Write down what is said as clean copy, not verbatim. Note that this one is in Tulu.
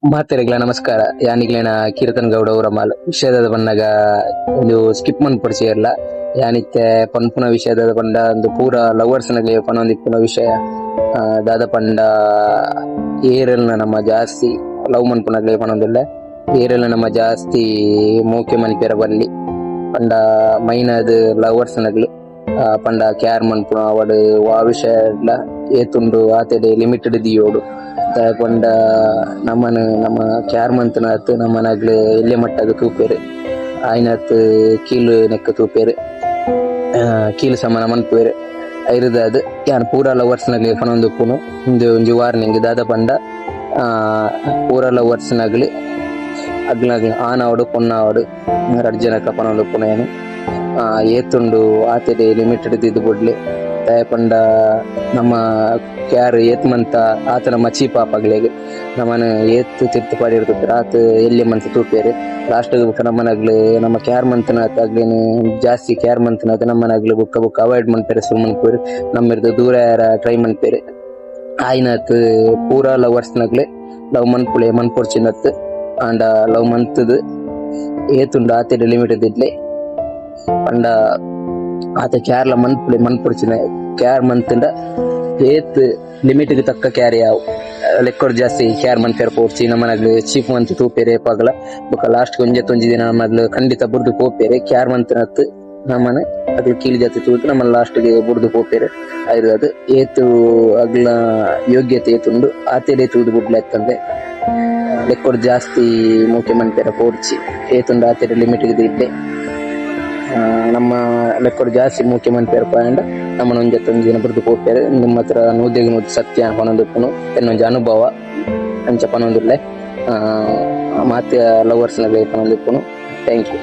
ಮಾತೆರೆಗ್ಲ ನಮಸ್ಕಾರ. ಯಾನಿಗ್ಲೇನ ಕೀರ್ತನ್ ಗೌಡ ಊರಮಾಲ್. ವಿಷಯದ ಪನ್ನಗ ಉಂದು ಸ್ಕಿಪ್ ಮನ್ಪೊಡ್ಚಿ ಏರ್ಲ. ಯಾನಿತ್ತೆ ಪನ್ಪುನ ವಿಷಯದ ಪಂಡ ಒಂದು ಪೂರ ಲವರ್ಸ್ ನಗೆ ಪನೊಂದಿಪ್ಪುನ ವಿಷಯ. ದಾದ ಪಂಡ ಏರೆಲ್ನ ನಮ್ಮ ಜಾಸ್ತಿ ಲವ್ ಮನ್ಪುನಗ್ಲೆ ಪನೊಂದುಲ್ಲೆ. ಏರೆಲ್ನ ನಮ್ಮ ಜಾಸ್ತಿ ಮೋಕೆ ಮನ್ಪಿಯರ ಬಲ್ಲಿ ಪಂಡ ಮೈನಾದ್ ಲವರ್ಸ್ ನಗ್ಲು ಪಂಡ ಕ್ಯಾರ್ ಮನ್ಪುನ ಅವಡ್ ವಾ ವಿಷಯ ಏತುಂಡು ಆತೆಡೆ ಲಿಮಿಟೆಡ್ ದಿಯೋಡು. ದಾಯೆ ಪಂಡ ನಮನ್ ನಮ ಕ್ಯಾರ್ ಮಂತುನಾತ್ ನಮನಗ್ಲು ಎಲ್ಯ ಮಟ್ಟಗ್ ತೂಪೆರ್, ಆಯ್ನಾತ್ ಕೀಲ್ ನೆಕ್ ತೂಪೆರ್, ಕೀಲ್ ಸಮಾನ ಮನ್ಪುವೆರ್. ಐರ್ದಾದ್ ಯಾನ್ ಪೂರ ಲವರ್ಸ್ ನಗ್ಲೆ ಪನೊಂದುಪ್ಪುನು ಉಂದು ಒಂಜಿ ವಾರ್ನಿಂಗ್. ದಾದ ಪಂಡ ಪೂರ ಲವರ್ಸ್ ನಗ್ಲು ಅಗ್ಲಗ್ಲ ಆಣಾವಡ್ ಪೊಣ್ಣಾವಡ್ ರಡ್ಡ್ ಜನಕ್ಲ ಪನೊಂದುಪ್ಪುನು ಯಾನ್, ಏತುಂಡು ಆತೆಡೆ ಲಿಮಿಟೆಡ್ ದೀದ್ ಬುಡ್ಲೆ. ದಾಯೆ ಪಂಡ ನಮ್ಮ ಕ್ಯಾರ್ ಏತ್ ಮಂತ ಆತ ನಮ್ಮ ಚೀಪ್ ಆಪಗ್ಲೆಗ್. ನಮನ್ ಏತ್ ತಿರ್ತ್ ಪಾಡಿರ್ತುಪ್ಪೆರ್ ಆತ್ ಎಲ್ಯ ಮಂತ್ ತೂಪೆರ್. ಲಾಸ್ಟ್ ಗ್ ಬೊಕ ನಮನಗ್ಲ್ ನಮ್ಮ ಕ್ಯಾರ್ ಮಂತುನಾತ್, ಅಗ್ಲೆನ್ ಜಾಸ್ತಿ ಕ್ಯಾರ್ ಮಂತುನಾತ್ ನಮನಗ್ಲ್ ಬೊಕ್ಕ ಬೊಕ್ಕ ಅವಾಯ್ಡ್ ಮನ್ಪೆರೆ ಸುರು ಮನ್ಪುವೆರ್, ನಮ್ಮೆರ್ದ್ ದೂರ ಆಯೆರ ಟ್ರೈ ಮನ್ಪೆರ್. ಆಯ್ನಾತ್ ಪೂರ ಲವರ್ಸ್ ನಗ್ಲೆ ಲವ್ ಮನ್ಪುಲೆ, ಮನ್ಪೊಡ್ಚಿನತ್. ಆಂಡ ಲವ್ ಮಂತುದು ಏತುಂಡು ಆತೆಡೆ ಲಿಮಿಟ್ ದಿಡ್ಲೆ. ಪಂಡ ಆತ ಕ್ಯಾರ್ಲ ಮನ್ಪುಲೆ, ಮನ್ಪೊಡ್ಚಿನ. ಕ್ಯಾರ್ ಮಂತುಂಡ ಏತ್ ಲಿಮಿಟ್ ಗ್ ತಕ್ಕ ಕ್ಯಾರ್ ಯಾವು. ಲೆಕ್ಕೊಡ್ ಜಾಸ್ತಿ ಕ್ಯಾರ್ ಮನ್ಪೆರ್ ಪೋಡ್ಚಿ. ನಮನಗ್ಲ್ ಚೀಪ್ ಮಂತ್ ತೂಪೆರೆ ಏಪಾಗ್ಲ. ಬೊಕ ಲಾಸ್ಟ್ ಒಂಜೆತ್ ಒಂಜಿ ದಿನ ನಮಗ್ಲ್ ಖಂಡಿತ ಬುರ್ದು ಪೋಪೆರ್. ಕ್ಯಾರ್ ಮಂತುನತ್ ನಮನ್ ಅಕ್ಲ್ ಕೀಳ್ ಜಾತಿ ತೂದು ನಮನ್ ಲಾಸ್ಟ್ ಗ್ ಬುರ್ದು ಪೋಪೆರ್. ಐರ್ದಾದ್ ಏತ್ ಅಗ್ಲ್ನ ಯೋಗ್ಯತೆ ಏತುಂಡು ಆತೆಡೆ ತೂದು ಬುಡ್ಲೆ ಅತ್ತಂದೆ ಲೆಕ್ಕೊಡ್ ಜಾಸ್ತಿ ಮೋಕೆ ಮನ್ಪೆರೆ ಪೋಡ್ಚಿ. ಏತುಂಡು ಆತೆಡೆ ಲಿಮಿಟ್ ಗ್ ದಿಡ್ಲೆ. ನಮ್ಮ ಲೆಕ್ಕೊಡ್ ಜಾಸ್ತಿ ಮೋಕೆ ಮನ್ಪೆರೆ ಪೋಯೆಂಡ ನಮನ್ ಒಂಜೆತ್ ಒಂಜಿ ದಿನ ಬುರ್ದು ಪೋಪೆರ್. ಉಂದು ಮಾತ್ರ ನೂದೆಗ್ ನೂದು ಸತ್ಯ ಪನೊಂದುಪ್ಪುನು. ಎನ್ನೊಂಜಿ ಅನುಭವ ಅಂಚ ಪನೊಂದುಲ್ಲೆ. ಮಾತ ಲವರ್ಸ್ ನಗ್ಲೆಗ್ ಪನೊಂದುಪ್ಪುನು. Thank you.